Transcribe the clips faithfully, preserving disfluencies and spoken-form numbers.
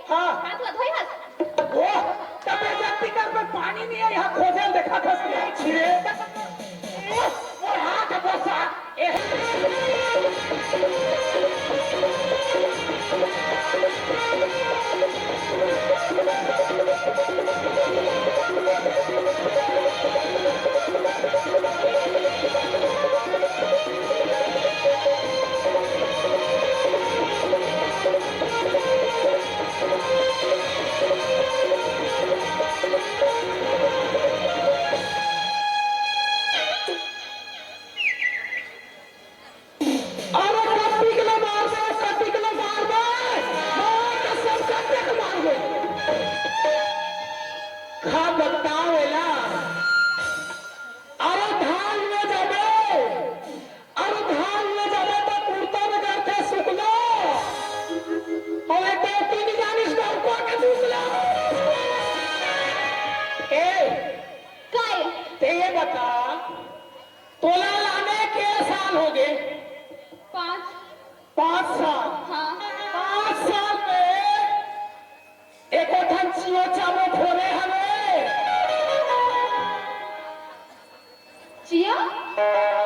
हाँ। हाथ ला धोए हस? ओ, तबे जब पीकर पे पानी नहीं है, यहाँ खोजे ल देखा था, छिरे। ओ, ओ, हाथ बसा। ए, अरे कत्ती के ले मार दे, कत्ती के ले मार दे, मार कसम कत्ती के मार दे। खा बताओ एला। अरे धान ले जाबे, अरे धान ले जाबे त कुर्ता में करथे सुकलो। अउ एक दो तीन जानिस डौका के सुकलो। ए, काय? ते ये बता, तोला लाने के साल हो गे? पाँच। पाँच साल? हाँ। पाँच साल में एको ठन चियो चाबो फोरे हवे? चियो?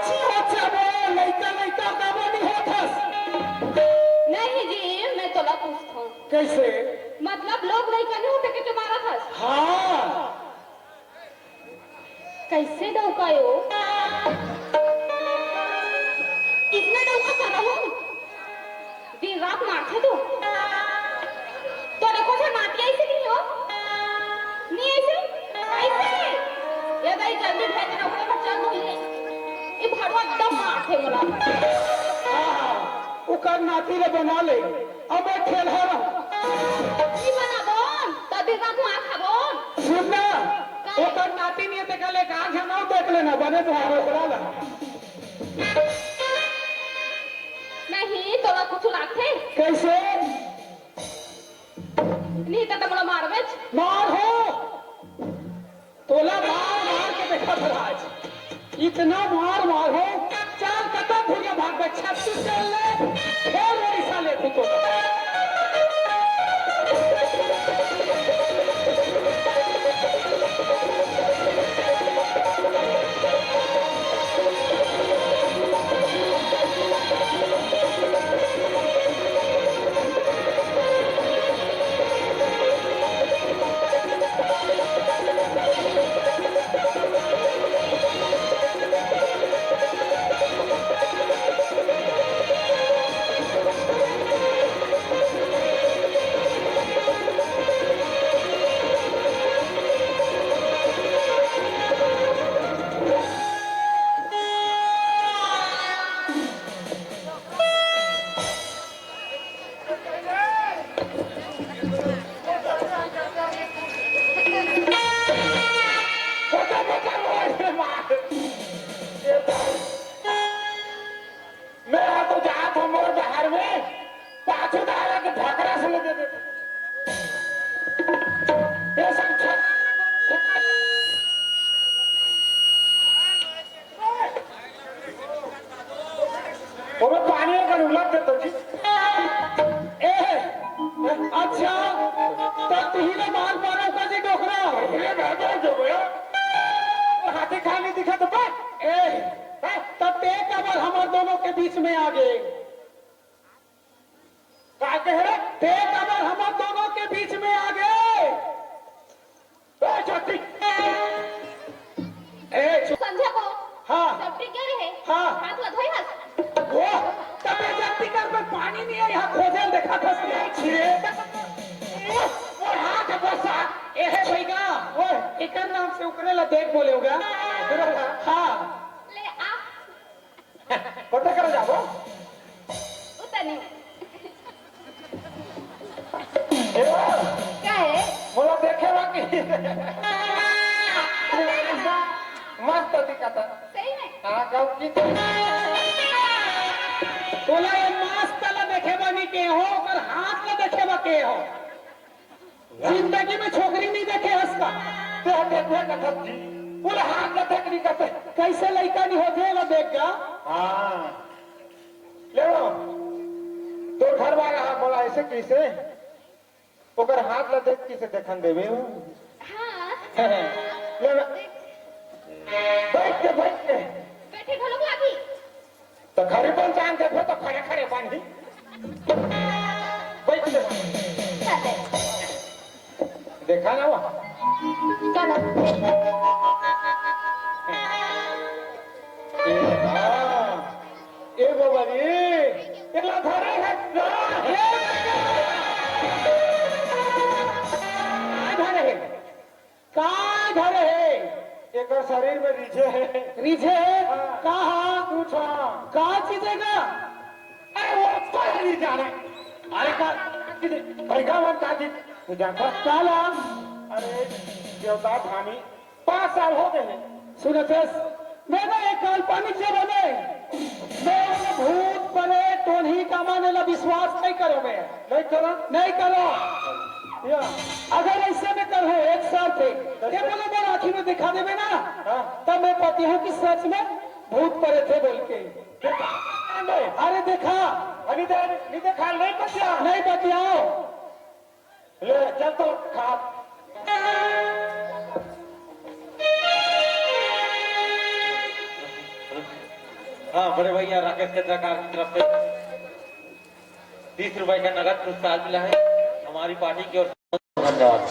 चियो चाबो, लइका, लइका काबर नहीं होत हस? नहीं जी, मैं तोला पूछथों। कैसे? मतलब लोग लइका नहीं होते के मारत हस? हाँ। कैसे डौका यो? इसने डौका कर रहा हूँ। दिन रात मारथे तू। तो देखो से नाती ऐसे नहीं हो? नहीं ऐसे? ऐसे? ये दाई जल्दी भेज रहा हूँ, मैं चल दूँ ये। ये भड़वा एकदम मारथे मोला। हाँ, हाँ, ओकर नाती ले बना ले। अब मैं खेलहा रहूं। नहीं बनाबोन, त दिन रात मार खाबोन। सुन ना, का? ओकर नाती नहीं है, तेकर ले का झन अउ देख लेना, बने तुहार ओकरा ला। नहीं, तोला कुछ लागथे? कैसे? नहीं, त तमला मारबेच। मार हो। तोला मार मार के देखा था आज, इतना मार मार हो। चाल कतक भुइयां भाग बे, छत्तीस चल ले, फेर ओडिशा ले तू तो। मैं तो जात हूँ मोर डहर में, पाछू दारा के भकरा से लगे दे। ये सब ओमे पानी अगर उलट दे तो जी। ए, अच्छा, तब तुही ने मार मारो का जी डोकरा। अरे बाबा जो गया। हाथी खाली दिखा तो बस। ए, तब ते काबर हमर दोनों के बीच में आ गे? का कहे रे? ते काबर हमर दोनों के बीच में आ गे? ए, छोटी। ए, छो- संध्या को हाँ। सेप्टिक गे रहे। हाँ। हाथ ला धोई हस। वो, तबे जब पीकर पे पानी नहीं है, यहाँ खोजे ल देखा था छिरे। वो, वो हाथ बसा। ए, हे भैया, वो, एकर नाम से उकरे ला देख बोले होगा। हाँ। ले आ। पता करा जाबो। उतनी। ए, का है? मोला देखे बाकी। मस्त दिखत हे। सही में? हाँ, गाँव की तो। तोला ये मस्त ला देखे बानी के हो, ओकर हाथ ला देखे बा के हो। जिंदगी में छोकरी नहीं देखे हस का? ते देखे कथक जी, पूरा हाथ देखे नहीं कथे। कैसे लइका नहीं होथे ला देख गा? हाँ। ले वो, तोर घर वाला हा बोला ऐसे कैसे? ओकर हाथ ला देख, किसे देखन देबे हो? हाँ। ले ना। बैठ के, बैठ के। बैठे घलो लागी। तो खड़े बन जान के, फिर तो खड़े खड़े बन ही। बैठ के। चले। देखा ना वो? चलो। ए, हाँ। ए बाबा रे, एला धरे हे। का धरे हे? का धरे हे? एकर शरीर में रिझे हे। रिझे हे? हाँ। कहाँ? पूछा। का चीज हे का? अरे वो कोई नहीं जाने। अरे का, भैया मन का चीज? तू जानता? काला। अरे देवता धामी पाँच साल हो गए हैं। सुनथस, मैं ना एक काल्पनिक जगह में, मैं ना भूत प्रेत टोनही का माने ला विश्वास नहीं करो मैं। नहीं करो? नहीं करो। या। अगर ऐसे में कर हो एक साल थे, कैसे? ये बोले मेरे आँखी में दिखा देवे ना, हाँ। तब मैं पति हूँ कि सच में भूत प्रेत है बोल के। अरे देखा। अभी तो नहीं देखा, नहीं बचा। नहीं बतियाओ। ले, चल तो खा। हाँ, बड़े भैया राकेश चंद्राकार की तरफ से तीस रुपए का नगद पुरस्कार मिला है हमारी पार्टी की ओर से। धन्यवाद।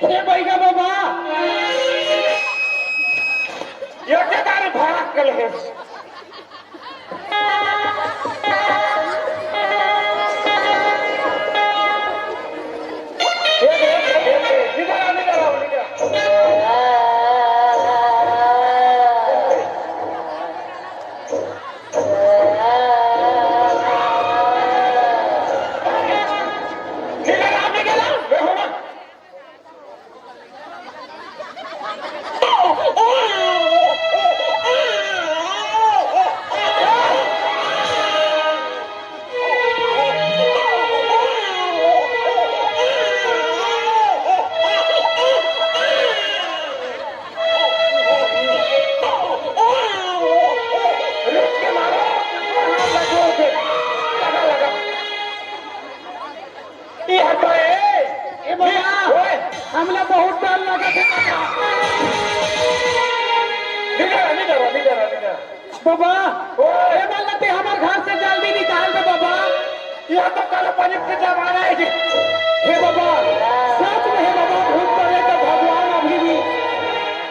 हे बैगा बाबा, ये के तारे भड़क गल हे। ये हटो, ए! ए बाबा, ओए! हमला बहुत डर लगत हे बाबा। निकल, निकल, निकल, निकल। बाबा, ओए! ए बाबा, ते हमर घर से जल्दी निकाल दे बाबा। ये तो काल्पनिक के जमाना हे जी। हे बाबा, सच में हे बाबा, भूत प्रेत तो भगवान अभी भी।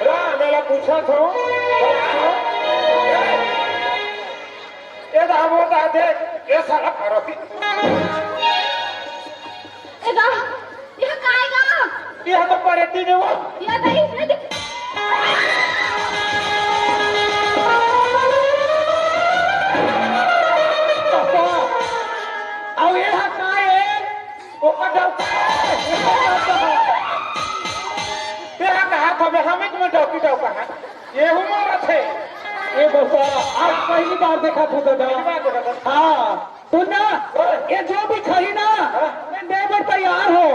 राम, मेला पूछा थो। ए! ए दामोदर देख, ए साला पार्वती। ए गा, ये काय गा? ये तो परेती ने वो। ये दही, ये दही। अब ये हा काय हे? ओकर डौका। तेरा कहा था, मैं हमें तुम्हें डौकी डौका है। ये हूँ मारा थे। ए बउआ, आज पहली बार देखा था दादा। पहली बार देखा था। हाँ, सुन ना, ओए। ये जो भी खाही ना, हाँ। मैं दे बर तैयार हूँ।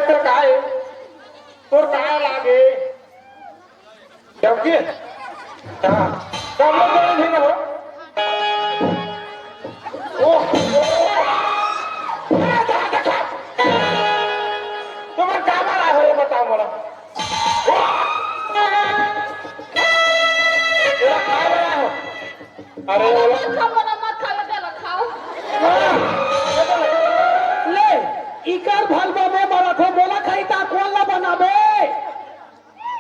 तो काय? तोर काय लागे? डौकी? हाँ। तो हम लोग दोनों भी ना हो। ओह, ओह। अरे, जा, जा, जा। तुम्हारे का मारा हो, ये बताओ मोला। ओह। तेरा का मारा हो? अरे, अरे, ओला मत खाओ, मना मत खाओ, ले, ले खाओ। ले, इकर भल बने मरत हो, मोला खाई ता कोन ला बनाबे?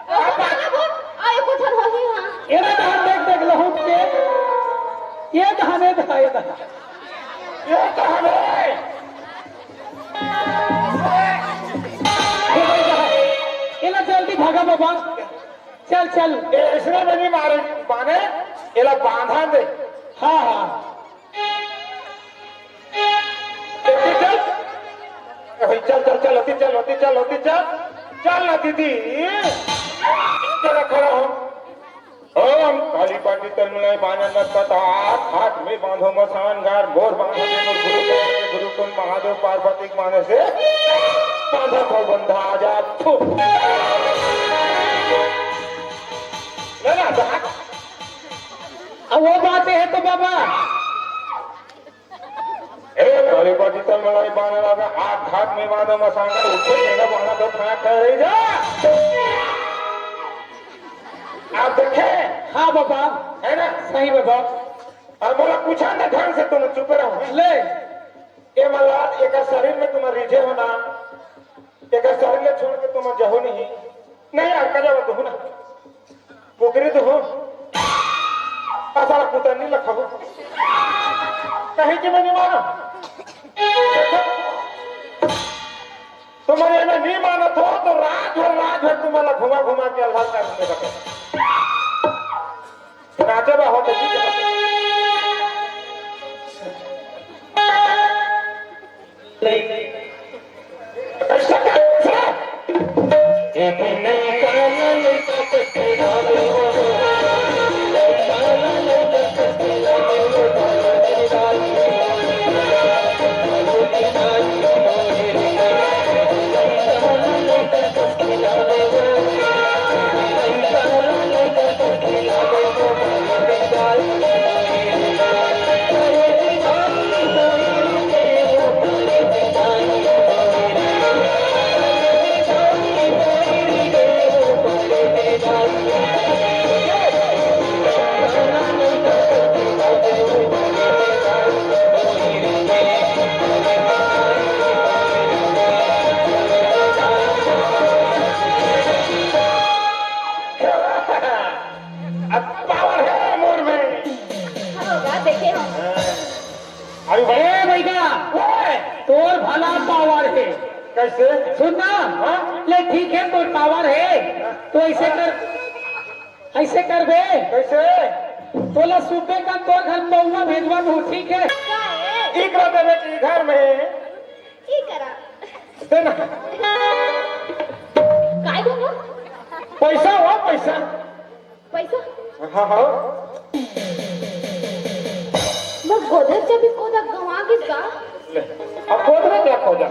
अरे, बाबा, अरे, कुछ होही हाँ। एला कहाँ देख, देख लहूट के। ये कहाँ ने था, ये कहाँ? ये कहाँ ने? एला जल्दी भागा बाबा। चल, चल। ए, इसने में नहीं मारे, माने, एला बांधा दे। हाँ, हाँ। चल, चल, चल, होती चल, होती चल, होती चल। चल ना दीदी। चलो, खड़ा हो। ओम काली पाटी तलमलाई बांधन मत पता, हाथ, हाथ में बांधो मसान गार, मोर बांधो के मोर गुरु, गुरु तुम महादेव पार्वती के माने से बांधा को बंधा आ जा। थू। ना, ना, जा। अब वो बात है तो बाबा। ए, काली पाटी तलमलाई बांधन मत पता, हाथ, हाथ में बांधो मसान गार, उठे के ना बांधा तो खड़ा खड़ा रह जा। आप देखे? हाँ बाबा। है ना? सही बाबा। अब मोला पूछा ना ढंग से, तुम चुप रहो। ले। ए मल्लाद, एकर शरीर में तुम रिझे हो ना, एकर शरीर में छोड़ के तुम जहो नहीं। नहीं यार, कजा तू ना। कुकरी तो हो। आ साला कुत्ता नहीं लखा हो। कहीं कि मैं नहीं माना। तुम्हारे में नहीं माना तो, तो रात भर, रात भर तुम्हारा घुमा घुमा के अल्लाह का नाचे बा हो तो ठीक है। अब पावर है मोर में। हाँ, देखे हम। अरे भाई। ए भैया, ओए। तोर भला पावर है। कैसे? सुन ना। हाँ? ले ठीक है, तोर पावर है, तो ऐसे कर, ऐसे कर बे। कैसे? तोला सुबह का तोर घर पौवा भेजवा दू, ठीक है? का है? इकरा देवे के घर में। की करा? देना। काय दूंगा? पैसा हो, पैसा। पैसा? हाँ, हाँ। मैं गोदर जब भी खोदा गवा गिस गा। ले, अब गोदर क्या खोदा?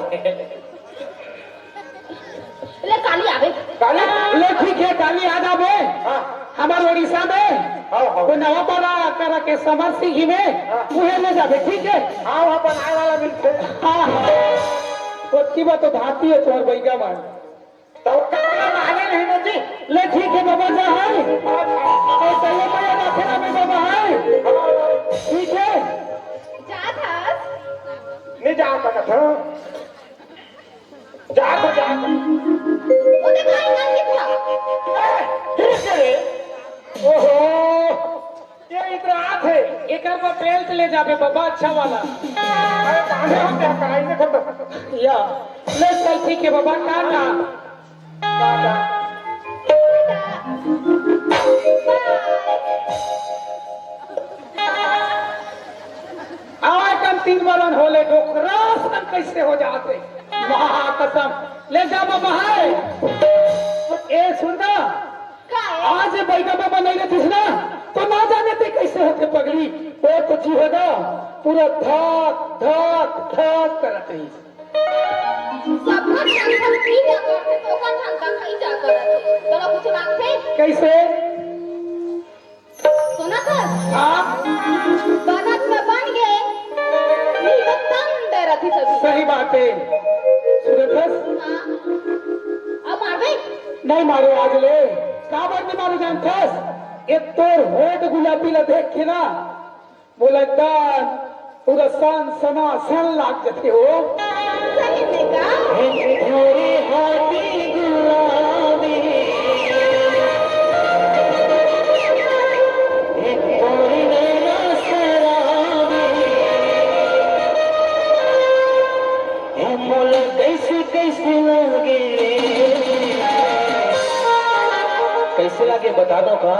ले, काली आवे। काली? ले, ठीक है, काली आ जाबे। हाँ। हमार उड़ीसा में हाँ, हाँ। कोई नवा पारा करा के समर सिंह में हाँ। उहे ले जाबे, ठीक है? हाँ, वहाँ बनाए वाला मिलते। हाँ, हाँ। ओतकी बात तो धाती है तोहर बैगा मार। तो कपड़ा माने नहीं ना जी। ले, ठीक है बाबा, जा है। और चलो, मैं आखिर में बाबा है। ठीक है। जा था। नहीं जा सकता था। जा तो जा। ओदे भाई ना कितना? ए, ठीक है। ओहो, ये इधर आत है। एकर पर बेल्ट ले जाबे बाबा, अच्छा वाला। अरे, काहे हम क्या कराई देखो तो। या, ले चल, ठीक है बाबा, टाटा। टाटा। आय कन तीन बलन होले, डोकरा सन कैसे हो जाते। महा कसम, ले जा बाबा है। ए सुन ना, का है? आज ये बैठा बाबा नहीं रहतीस ना, तो ना जाने ते कैसे होते पगली। वो तो जी है ना, पूरा धाक, धाक, धाक करत रही। सबका ठान ठान पी जा करथे, तो ओकर ठान तक खई जा करथे। तोला कुछ लागथे? कइसे? सुनत हस? हाँ? बनत में बन गे, नहीं तो तन दे रथी सभी। सही बात हे। सुनत हस? हाँ। अब मारबे? नहीं मारो आज ले। काबर नहीं मारो जानथस? ये तोर होठ गुलाबी ला देख के ना, मोला एकदम पूरा सन सनासन लाग जथे हो। सही में का? हे थोड़ी हाथी गुलाबी, हे थोड़ी नैना शराबी, हे मोला कैसे कैसे लागे। कैसे लागे बता दो का?